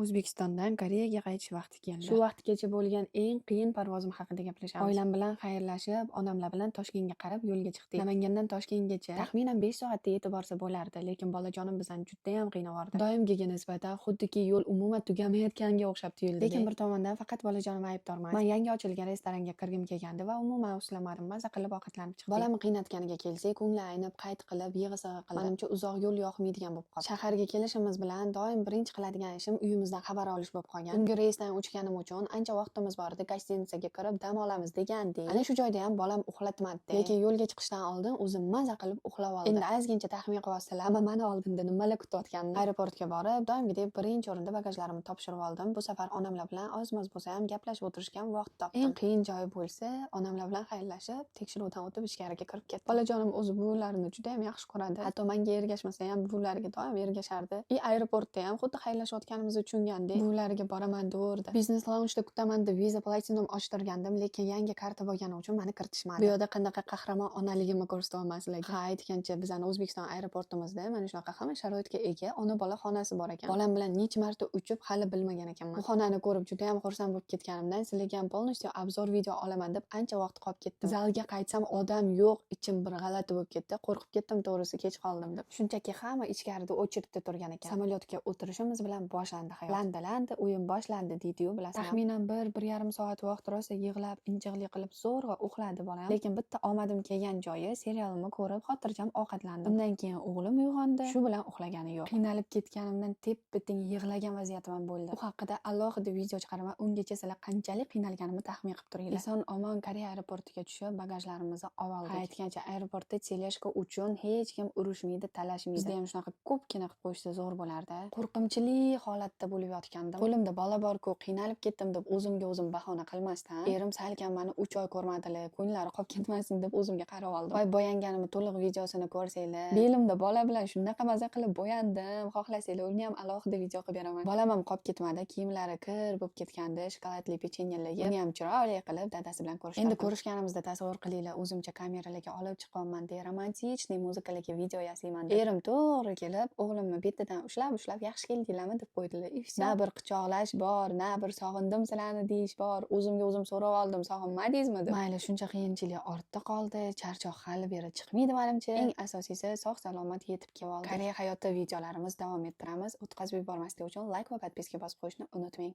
O'zbekistondan Koreyaga qaytish vaqti keldi. Shu vaqtgacha bo'lgan eng qiyin parvozim haqida gaplashamiz. Oilam bilan xayrlashib, onamlar bilan Toshkentga qarab yo'lga chiqdik. Namangandan Toshkentgacha taxminan 5 soatda yetib borsa bo'lardi, lekin bolajonim bizani judayam qiynavordi. Doimgiga nisbatan xuddiki yo'l umuman tugamayotganga o'xshab tuyuldi. Lekin bir tomondan faqat bolajonim aybdor emas. Man yangi ochilgan restoranga kirgim kelgandi va umuman uslamadim. Maza qilib ovqatlanib chiqdik. Bolamni qiynatganiga kelsak, ko'ngli aynib, qayt qilib, yig'i-sig'i qildi. Manimcha, uzoq yo'l yoqmaydigan bo'lib qoldi. Shaharga kelishimiz bilan doim birinchi qiladigan ishim uyimizdan xabar olish bo'lib qolgan. Tungi reysdan uchganim uchun ancha vaqtimiz bor edi, гостиница ga kirib dam olamiz degandik. Ana shu joyda ham bolam uxlatmadi. Lekin yo'lga chiqishdan oldin o'zi maza qilib uxlab oldi. Endi ozgincha taxmin qilyapsizlar, mani oldinda nimalar kutayotganini. Aeroportga borib, doimgidek birinchi o'rinda bagajlarimni topshirib oldim. Bu safar onamlar bilan ozmoz bo'lsa ham gaplashib o'tirishga ham vaqt topdim. Eng qiyin joyi bo'lsa, onamlar bilan xayrlashib, tekshiruvdan o'tib ichkariga kirib ketdim. Bolajonim o'zi buvilarini juda ham yaxshi ko'radi. Hatto menga ergashmasa ham, buvilariga doim ergashardi. И aeroportda ham xuddi xayrlashayotganimizni tushungandek, buvilariga boraman deverdi. Business loungeda kutaman deb Visa Platinum ochtirgandim, lekin yangi karta bo'lgani uchun meni kiritishmadi. Bu yoqda qanaqa qahramon onaligimni ko'rsatyapman sizlarga. Ha, aytgancha, bizani O'zbekiston aeroportimizda mana shunaqa hamma sharoitga ega ona-bola xonasi bor ekan. Bolam bilan necha marta uchib, hali bilmagan ekanman. Bu xonani ko'rib juda ham xursand bo'lib ketganimdan sizlarga ham полностью обзор video olaman deb ancha vaqt qolib ketdim. Zalga qaytsam, odam yo'q, ichim bir g'alati bo'lib ketdi. Qo'rqib ketdim to'g'risi, kech qoldim deb. Shunchaki hamma ichkarida очередь da turgan ekan. Samolyotga o'tirishimiz bilan boshlandi hayot. Landa landa o'yin boshlandi deydi-yu, bilasizmi? Taxminan 1-1,5 soat vaqt rosa yig'lab, injiqlik qilib zo'rg'a uxladi bolam. Lekin bitta omadim kelgan joyi, serialimni ko'rib xotirjam ovqatlandim. Undan keyin o'g'lim uyg'ondi. Shu bilan uxlagani yo'q. Qiynalib ketganimdan teppa-teng yig'lagan vaziyatim ham bo'ldi. U haqida alohida video chiqaraman. Ungacha sizlar qanchalik qiynalganimni taxmin qilib turinglar. Eson omon Koreya aeroportiga tushib, bagajlarimizni olib oldik. Ha, aytgancha, aeroportda тележка uchun hech kim urushmaydi, talashmaydi. Bizda ham shunaqa ko'pgina qilib qo'yishsa zo'r bo'lardi. Qo'rqinchli holatda bo'lib yotgandim. Qo'limda bola bor-ku, qiynalib ketdim deb o'zimga o'zim bahona qilmasdan, erim salkam mani 3 oy ko'rmadilar, ko'ngillari qolib ketmasin deb o'zimga qarab oldim. Voy, bo'yanganimni to'liq videosini ko'rsanglar. Belimda bola bilan shunaqa maza qilib bo'yandim. Xohlasanglar, uni ham alohida video qilib beraman. Bolam ham qolib ketmadi, kiyimlari kir bo'lib ketgandi, shokoladli pechenyelar yeb, uni ham chiroyli qilib dadasi bilan ko'rishtirdim. Endi ko'rishganimizda tasavvur qilinglar, o'zimcha kameralarga olib chiqyapman deya, романтичный muzikalarga video yasayman deb. Erim to'g'ri kelib, o'g'limni betidan ushlab-ushlab, "Yaxshi keldinglarmi?" deb qo'ydilar. И всё. Na bir quchoqlash bor, na bir "Sog'indim sizlarni" deyish bor. O'zimga o'zim so'rab oldim, "Sog'inmadingizmi?" deb. Mayli, shuncha qiyinchilik ortda qoldi. Charchoq hali beri chiqmaydi menimcha. Eng asosiysi, sog' salomat yetib kelib oldik. Koreya hayoti videolarimiz davom ettiramiz. O'tkazib yubormaslik uchun layk va подписка bosib qo'yishni unutmang.